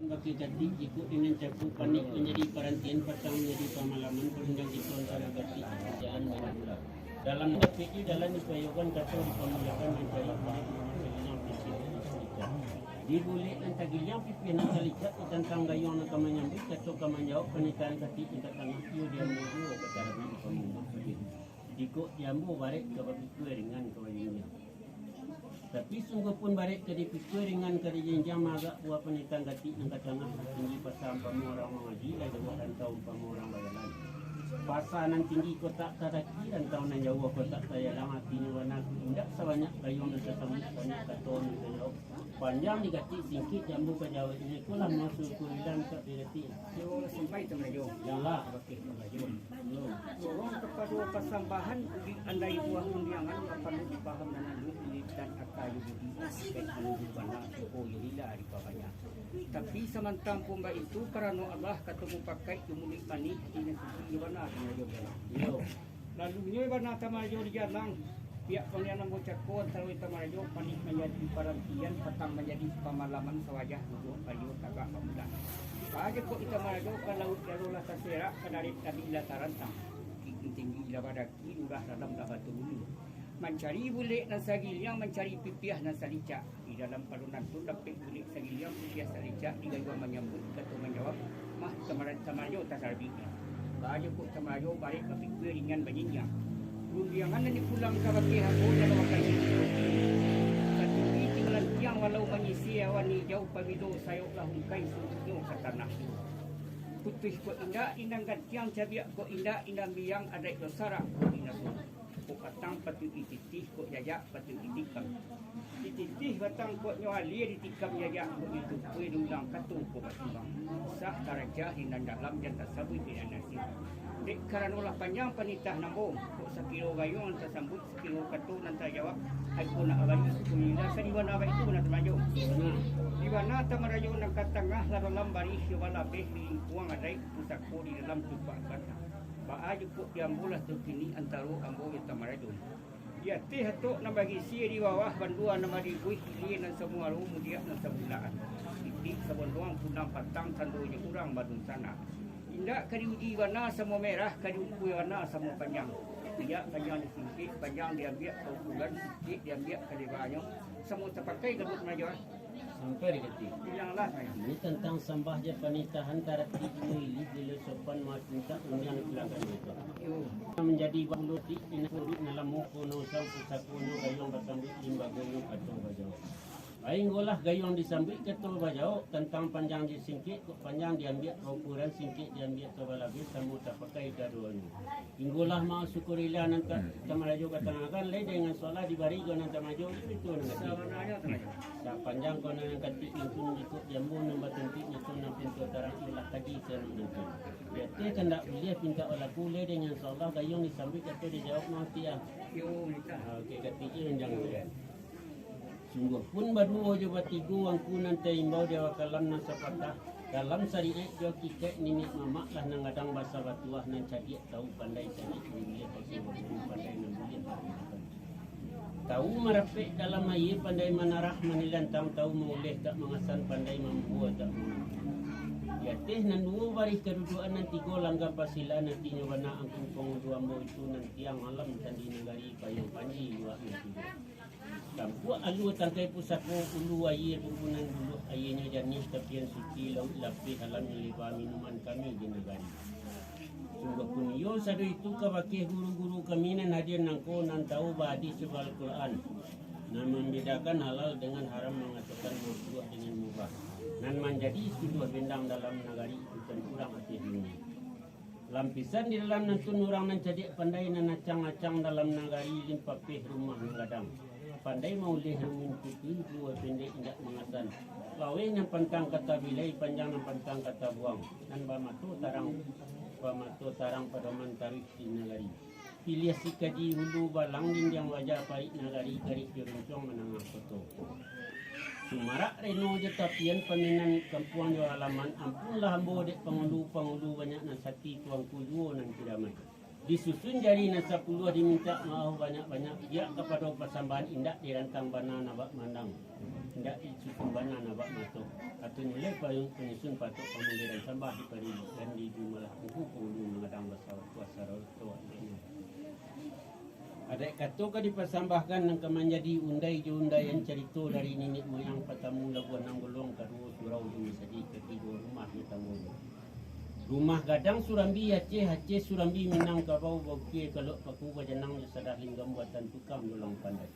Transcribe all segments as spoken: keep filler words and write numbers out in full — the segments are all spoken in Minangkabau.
Bagi katik, jikok dengan cako, panik manjadi parantian, patang manjadi pamalaman, parundiang kito antaro katik, jalan banyak pulo. Dalam katik tu jalan dipayokan, kato dipamulakan, mancari bulek nan tagiliang, pipih nan salicak. Di bulek nan tagiliang, pipih nan salicak, ditantang gayuang nan ka manyambuik, kato ka manjawab, panitahan katik nan ka tangah, iyo diambo juo, kato Rabi di pamungguak. Jikok diambo barek ka bapikua ringan ka bajinjiang. Tapi sungguah pun barek ka dipikua ringan ka dijinjiang, maagak buah panitahan katik nan ka tangah, tinggi pasa umpamo urang mangaji, lai jauah rantau umpamo urang bajalan. Pasa nan tinggi kok tak tadaki, rantau nan jauah kok tak tajalang, artinyo bana kok indak sabanyak gayuang nan tasambuik, banyak kato nan tajawab. Panjang di katik, singkek diambo ka jaweknyo, ikolah mukasuik Tuan Ilan ka direti. Yo, sampai tu marajo. Janlah. Oke, marajo. Yo. Sorong kapado pasambahan, udik andai buah rundiangan, kapalu dipaham nan aluih, udik dan aka yo budi, aspek manuju bana, suko yo lila dipabanyak. Tapi samantang pun baitu, karano Allah, kato mupakaik jo muluik manih, hati nan suci yo bana, Tuan Rajo. Yo. Lalunyo bana Tuan Rajo di jalang, pihak pangalian ambo cako antaro Tuan Rajo, panik manjadi parantian, patang manjadi pamalaman, sawajah duduak payo tagak bamudah. Baa jikok Tuan Rajo ka lauik lalu lah taserak, ka darek tadi lah tarantang. Bukik nan tinggi lah badaki, lurah dalam lah batululu. Mancari bulek nan sagiliang, mancari pipiah nan salicak. Di dalam parunan tu dapek bulek sagiliang, pipiah salicak, di gayuang manyambuik, kato manjawab, mah Tuan Rajo tasarabiknyo. Baa jikok Tuan Rajo barek bapikua ringan bajinjiang. Rundiangan nan dipulang kabake ambo nan bakal diikuti. Satinggi tinggalan tiang walau manyisia awan ijau, pabilo sayok lah ungkai suruiknyo ka tanah. Putuih kok indak inang gantiang, cabiak kok indak inang biang, adaik jo sarak kok indak suruh. Kok batang patuik dititih, kok jajak patuik ditikam. Dititih batang kok nyo alia, ditikam jajak kok nyo tumpua, diulang kato kok batimbang. Sak darajah di nan dalam, jan tasabuik di nan asing. Dek karano lah panjang panitahan ambo, kok sakiro gayuang nan tasambuik, sakiro kato nan tajawab, ai ko nak abari suku nila, ka di bana baitu nan Tuan Rajo. Di bana Tuan Rajo nan ka tangah, lah dalam barih yo balabeh, di lingkuang adaik pusako, di dalam cupak bana. Baa jikok di ambo lah tu kini antaro ambo jo Tuan Rajo. Di ateh atok nan bagisia, di bawah bandua nan baribuih, ilia nan samuaro, mudiak nan sabulaan. Itik sabondoang, punang patang, tandonyo urang badunsanak. Indak ka diuji bana samo merah, ka diukua bana samo panjang. Indak panjang disingkek, panjang diambiak ka ukuran, singkek diambiak ka lebanyo, samo tapakai gaduak marajo. Sampai di katik. Bilang lah, Tuan. Ini tantang sambah jo panitahan, taratik ilmu ilik, bilo sopan mamintak undiang di palagan itu. Yo. Manjadi balutik, inah kuduik nan lamo, kono usang pusakonyo, gayuang basambuik, limbagonyo kato bajawab. Bainggolah gayuang disambuik kato bajawab, tantang panjang disingkek, kok panjang diambiak ka ukuran, singkek diambiak ka balabeh, samo tapakai kaduonyo. Inggolah mukasuik Tuan Rajo nan ka, Tuan Rajo ka tangahkan, lai dengan solah dibari jo nan Tuan Rajo, itu nan katik. Sabananyo Tuan Rajo. Sapanjang kok nan katik nantun, jikok di ambo nan batuntuik, nantun nan pintu tarang, iyolah tagi sanak nantun. Di ateh kandak buliah pintak balaku, lai dengan solah gayuang disambuik kato dijawab mah tiang. Yo, mintak. Ah, oke, katik iyo jangan. Sungguah pun baduo jo batigo, angku nan taimbau di awak kalam nan sapatah, dalam sariat jo hakikaik niniak mamak lah nan gadang basa batuah, nan cadiak tahu pandai cadiak buliah, tahu buliah pandai nan buliah. Tahu marapek dalam aia, pandai manarah manilantang, tahu mauleh tak mangasan, pandai mambuo tak mangasan. Di ateh nan duo barih kadudukan, nan tigo langgam pasilaan, artinyo bana angku pangulu ambo itu, nan tiang alam tandi nagari, payuang panji luak nan tigo. Tampuak alua tangkai pusako, ulu aia bungkunan buluah, aianyo janiah tapian suci, lauik lapeh alamnyo leba, minuman kami di nagari. Sungguah pun iyo sado itu kabakeh guru-guru kami nan hadir nangko, nan tahu bahadis jo Al-Quran, nan mambedakan halal dengan haram, mangatokan makruah dengan mubah, nan manjadi suduah bendang dalam nagari, utan urang ateh bumi. Lampisan di dalam nantun urang nan cadiak pandai, nan acang-acang dalam nagari, limpapeh rumah nan gadang. Pandai mauleh rumin putuih, buah pendek indak mangasan. Laweh nan pantang ka tabilai, panjang nan pantang ka tabuang. Nan bamato tarang, bamato tarang padoman taruih di nagari. Piliah sikaji hulu balang, dindiang waja parik nagari, garik jo runcuang manangah koto. Sumarak reno jo tapian, paminan kampuang jo halaman, ampunlah ambo dek pangulu, pangulu banyak nan sati, tuangku juo nan kidamai. Disusun jari nan sapuluah, dimintak maaf banyak-banyak, biak kapado pasambahan, indak dirantang bana nabak mandang. Indak disusun bana nabak mato. Katonyo lai payuang panyusun patok pamuliran sambah di parili, dan di malah tungku pangulu mangadang basawat kuasa roh toh adeknyo. Adaik kato ka dipasambahkan nan ka manjadi undai jo undaian carito dari niniak moyang, patamu labuah nan goluang, kaduo surau jo masajik, katigo rumah jo tamunyo. Rumah gadang Surambi Aceh, Aceh Surambi Minangkabau, baukie kalok paku bajanang jo sadah linggam buatan tukang dulang pandai.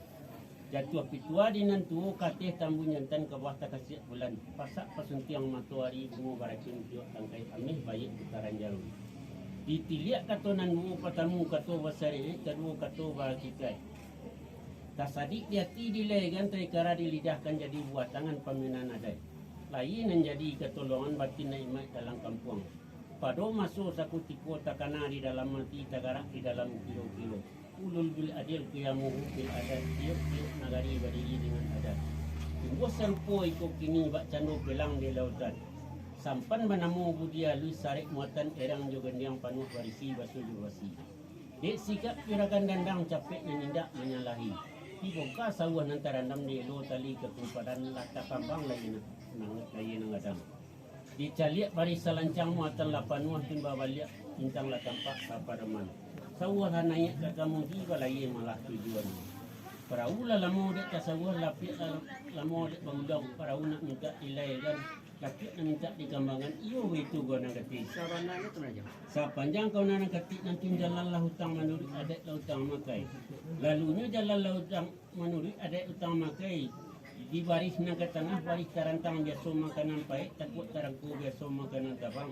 Jatuah pitua di nan tuo, kateh tambun jantan, ka bawah takasiak bulan, pasak pasuntiang matoari, bungo baracun, tiok tangkai ameh, baiak putaran jarum. Ditiliak kato nan duo, patamu kato basarek, kaduo kato baakikaik. Tasadik di ati dilaikan, taikara di lidah, kan jadi buah tangan paminan adaik. Layie nan jadi katolongan, batin nan imaik dalam kampuang. Pado maso sakutiko takana di dalam ati, tagarak di dalam kiro-kiro. Ulul bil adil qiyamuhu bil adat, tiok-tiok nagari badiri dengan adat. Tumbuah sarupo iko kini, bak cando pelang di lautan. Sampan banamo budi aluih, sarek muatan erang jo gandiang, panuah barisi baso jo basi. Dek sikap juragan dandang, capek nan indak manyalahi. Dibongka sauah nan tarandam, dielo tali ka kumpadan, lah takambang layie nan, nan, layie nan gadang. Dicaliak barih salancang, muatan lah panuah, timba baliak bintang lah tampak ka padaman. Sauah lah naiak ka kamudi, balayie malah tujuannyo. Parau lah lamo dek tasauah, lapiak lah lamo dek bagulang, parau nak mintak dilaikan, lapiak nak mintak dikambangan, iyo baitu kawanan katik. Sabananyo tu, Rajo. Sapanjang kawanan katik nantun, jalan lah utang manuruik adaik, lah utang makai. Lalunyo jalan lah utang manuruik adaik, utang makai. Di barih nan ka tangah, barih tarantang biaso makanan paek, takuak tarangko biaso makanan tabang.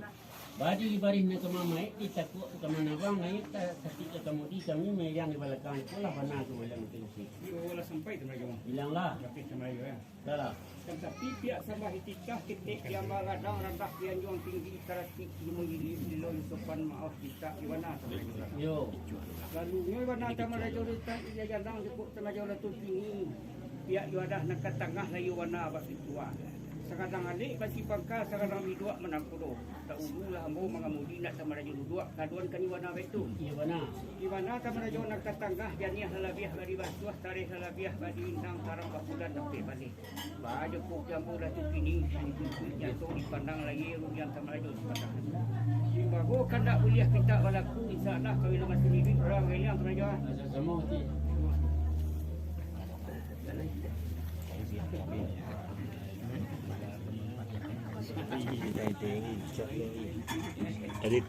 Badi di barih nan ka mamaek, ditakuak ka manabang, naiak ta-, satik ka kamudi, kami mailang di balakang, ikolah bana tu mailang tu. Iyo lah sampai tu, Rajo. Bilanglah. Lapeh ka Melayu, yo. Dah lah. Kan tapi pihak sambah itikah, ketek di amba gadang, randah di anjuang tinggi, karatik di mangili, iloi sopan maoh, kitak di bana Tamarajo. Yo. Lalunyo bana Tamarajo, letak di jajandang, jepuk Tamarajo latu tinggi. Pihak juadah nan ka tangah, layu bana bak pitua. Sagadang alek basi pangka, sagadang biduak manangkudo. Taulu lah ambo mangamudi, nak Tamarajo duduak, kaduan kan di bana baitu. Iyo bana. Di bana Tamarajo nan ka tangah, janiah lalabiah bari basuah, tareh lalabiah bari inang, tarang babulan dapek baleh. Baa jo koki ambo lah tu kini, di tuntuik nyato dipandang layie, rugiang Tamarajo sapatah. Simbago kandak buliah pintak balaku, insya Allah kawin masih mimik urang galiang Tamarajo. Asa samo ti. Tadi.